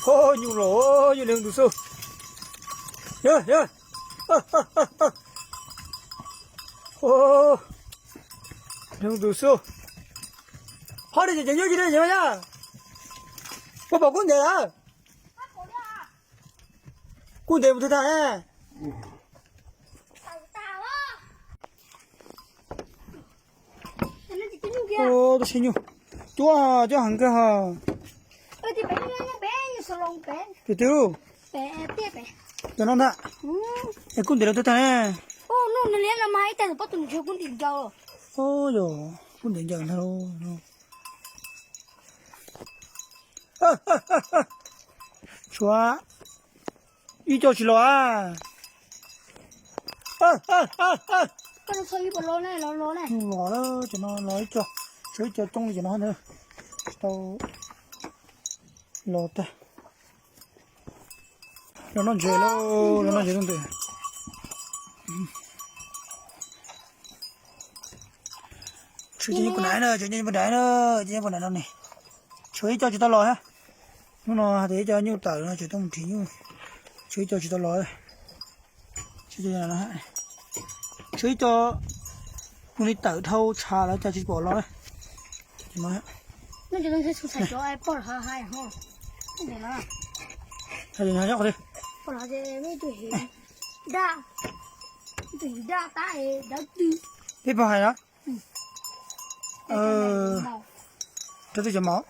Ho, nyuj los, yog li tus xub. Yog, yog. Li tus xub. Ho li ces nyuj ci li nyuj yog. Puas pom kub ntev lawm? Kub ntev mus twg tag ne? Tus siab nyuj. Cuab, cuab heev kawg ha. Tus twg? Cov no ntag. Es kub ntev lawm twg tag ne? Yog, kub ntev ncaws ntag. Tshuav ib co tsis los a. Los, cov no los ib co, tshuav ib co coob li cov no ntag. Tsis tau los tag. Los noj ntses lauj, los noj ntses rau ntawm. Tshuav cov nyob puag nrad na, cov nyob puag nrad na, cov nyob puag nrad no ne. Tshuav ib co tsis tau los thiab. Hnub no hais tias ib co nyuj tawm no tseem tuaj mus nrhiav nyuj. Tshuav ib co tsis tau los. Tshuav ib co mus li tawm dhau tshav lawm cas tsis pom los. Peb pog hais na, rau twb cov maum.